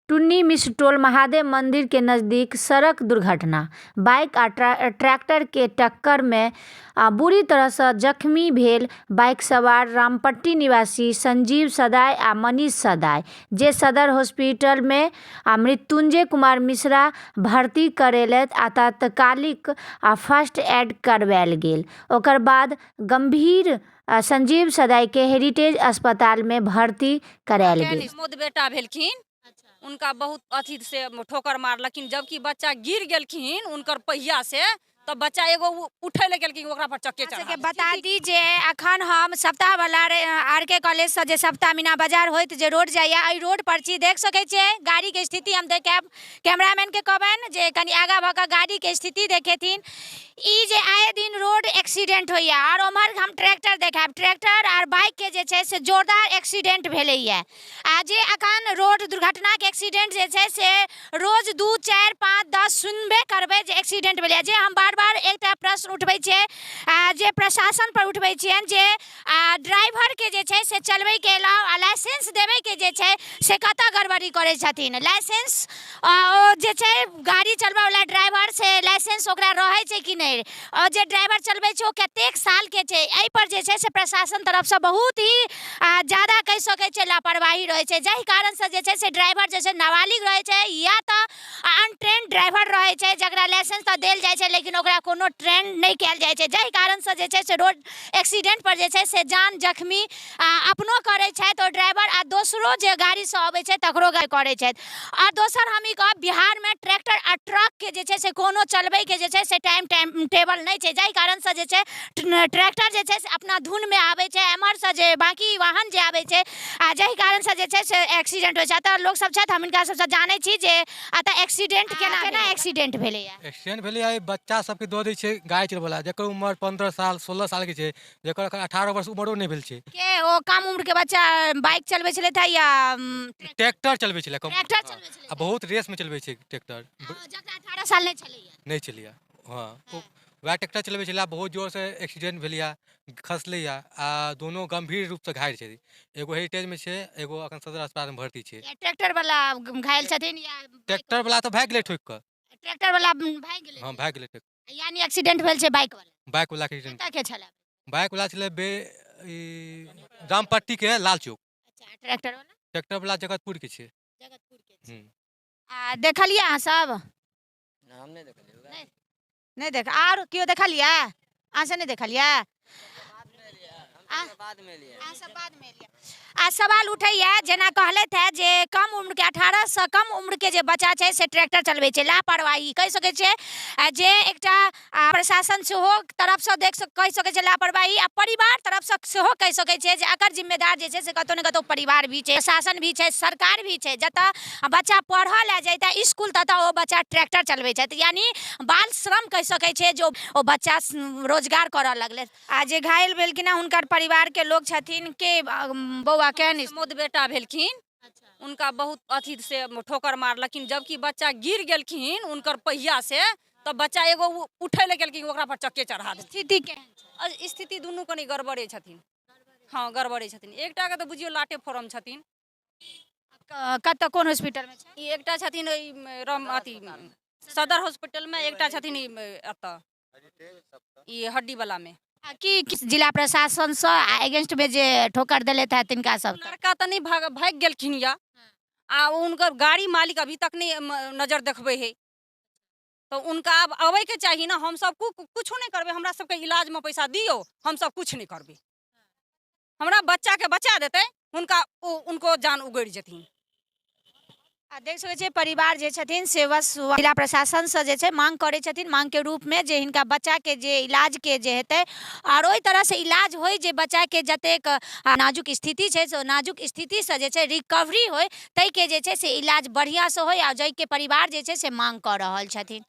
टुन्नी मिश्र टोल महादेव मंदिर के नजदीक सड़क दुर्घटना। बाइक आ ट्रैक्टर के टक्कर में बुरी तरह से जख्मी भेल बाइक सवार रामपट्टी निवासी संजीव सदाय आ मनीष सदाय, जे सदर हॉस्पिटल में मृत्युंजय कुमार मिश्रा भर्ती करेलथि आ तात्कालिक फर्स्ट एड करवायल गेल। ओकर बाद गंभीर संजीव सदाय के हेरिटेज अस्पताल में भर्ती करायल गेल। मोद बेटा भेलखिन, उनका बहुत अथी से ठोकर मारलखिन, जबकि बच्चा गिर गेलखिन उनकर पहिया से, तब बच्चा एगो उठे ले गेलखिन, ओकरा पर चक्के चढ़ा। बता दी जे अखन हम सप्ताह वाला आर के कॉलेज से जे सप्ताह मीना बाजार होइत जे रोड जाइया, एहि रोड पर छी, देख सकै छियै गाड़ी के स्थिति। हम देखायब, कैमरामैन के कहबनि जे कनि आगाँ भऽ कऽ गाड़ी के स्थिति देखेथिन। ई जे आए दिन रोड एक्सीडेंट होइया, और उम्हर हम ट्रैक्टर देखायब, ट्रैक्टर और बाइक के जे छै से जोरदार एक्सीडेंट भेलैया। आ जे अखन रोड दुर्घटनाके एक्सीडेंट जे छै से रोज 2 4 5 10 सुनबे करबै जे एक्सीडेंट भेलैया। जे हम बार बार एकटा प्रश्न उठबै छियै, आ जे प्रशासन पर उठबै छियनि जे ड्राइवरके जे छै से चलबैके अलावा आ लाइसेंस देबैके जे छै से कतऽ गड़बड़ी करै छथिन। लाइसेंस ओ जे छै गाड़ी चलबैवला ड्राइवर से लाइसेंस ओकरा रहै छै कि नहि, आओर जे ड्राइवर चलबै छै ओ कतेक सालके छै, एहिपर जे छै से प्रशासन तरफसँ बहुत ही जादा कहि सकै छै लापरवाही रहै छै, जाहि कारणसँ जे छै से ड्राइवर जे छै नाबालिग रहै छै या तऽ अनट्रेंड ड्राइवर रहै छै, जकरा लाइसेंस तऽ देल जाइ छै लेकिन ओकरा कोनो ट्रेंड नहि कयल जाइ छै, जाहि कारणसँ जे छै से रोड एक्सीडेंट पर जे छै से जान जख्मी अपनो करै छथि ओ ड्राइवर, आ दोसरो जे गाड़ीसँ अबै छै तकरो करै छथि। आ दोसर हम ई कहब, बिहारमे ट्रैक्टर आ ट्रकके जे छै से कोनो चलबैके जे छै से टाइम टाइम टेबल नहि छै, जाहि कारणसँ जे छै ट्रैक्टर जे छै से अपना धुनमे आबै छै, एम्हरसँ जे बाँकी वाहन जे आबै छै, आ जाहि कारणसँ जे छै से एक्सीडेंट होइ छै। एतऽ लोकसब छथि, हम हिनका सबसँ जानै छी जे एतऽ एक्सीडेंट केना केना एक्सीडेंट भेलैए। एक्सीडेंट भेलैए, बच्चा सबके दऽ दै छै गाड़ी चलबैला, जकर उमर 15 साल 16 सालके छै, जकर एखन 18 वर्ष उमरो नहि भेल छै। के ओ कम उम्र के बच्चा बाइक चलबै छलथि है या ट्रैक्टर चलबै छलै? कम ट्रैक्टर चलबै छलै आ बहुत रेस में चलबै छै ट्रैक्टर, जकरा 18 साल नहि छलैया। नहि छलैया। हँ, वएह ट्रैक्टर चलबै छलै, बहुत जोर से एक्सीडेंट भेलैया, खसलैया आ दोनो गंभीर रूप से घायल छै। एगो हेरिटेज में छै, एगो अखन सदर अस्पताल में भर्ती छै। ट्रैक्टर वाला घायल छथिन या ट्रैक्टर वाला तऽ भागि गेलै ठोकि कऽ? ट्रैक्टर वाला भागि गेलै। हँ, भागि गेलै। यानी एक्सीडेंट भेल छै बाइक वाला? बाइक वाला के एक्सीडेंट। कतऽ के छलै? बाइक वाला छलै बे ई रामपट्टी के लाल चौक। अच्छा, ट्रैक्टर वाला? ट्रैक्टर वाला जगतपुर के छै। जगतपुर के छै। आ देखलियै अहाँ सब? हम नहि देखलियै। नहि देख, आर केओ देखलियै? अहाँ सब नहि देखलियै? बाद में एलियै। अहाँ सब बाद में एलियै। आ सवाल उठैया, जेना कहलथि है जे कम उम्र के, 18 से कम उम्र के जे बच्चा छै से ट्रैक्टर चलबै छै, लापरवाही कहि सकै छियै जे एकटा प्रशासन सेहो तरफसँ देख कहि सकै छै लापरवाही, आ परिवार तरफसँ सेहो कहि सकै छियै जे एकर जिम्मेदार जे छै से कतौ ने कतौ परिवार भी छै, प्रशासन भी छै, सरकार भी छै। जतऽ बच्चा पढ़ऽ लए जैतै इसकुल ततऽ ओ बच्चा ट्रैक्टर चलबै छथि, यानी बाल श्रम कहि सकै छियै जे ओ बच्चा रोजगार करऽ लगलै। आ जे घायल भेलखिन हँ हुनकर परिवार के लोग छथिन के बौआ केहन? मोद बेटा भेलखिन, उनका बहुत अथी से ठोकर मारलखिन, जबकि बच्चा गिर गेलखिन उनकर पहिया से, तब बच्चा एगो उठे ले गेलखिन, ओकरा पर चक्के चढ़ा देलखिन। स्थिति केहन छै? स्थिति दुनू कनि गड़बड़े छथिन। हँ, गड़बड़े छथिन। एकटा के तऽ बुझियौ लाटे फोरम छथिन। कतऽ कोन हॉस्पिटल में छै? ई एकटा छथिन राम अथी सदर हॉस्पिटल में, एकटा छथिन ई एतऽ ई हड्डी वाला में। आ की जिला प्रशासन सँ आ अगेंस्ट में जे ठोकर देलथि है तिनका सब? लड़का तऽ नहि भागि गेलखिन या, आ हुनकर गाड़ी मालिक अभी तक नहि नजर देखबै है, तऽ उनका आब अबै के चाही ने। हमसब कुछो नहि करबै, हमरा सबके इलाज में पैसा दियौ, हमसब कुछ नहि करबै, हमरा बच्चा के बचा देतै, हुनका उनको जान उगड़ि जेथिन। आ देख सकै छियै परिवार जे छथिन से बस जिला प्रशासनसँ जे छै मांग करै छथिन, मांगके रूपमे जे हिनका बच्चाके जे इलाजके जे हेतै आओर ओहि तरहसँ इलाज होइ जे बच्चाके जतेक नाजुक स्थिति छै से ओ नाजुक स्थितिसँ जे छै रिकवरी होइ, ताहिके जे छै से इलाज बढ़िआँसँ होइ, आ जाहिके परिवार जे छै से मांग कऽ रहल छथिन।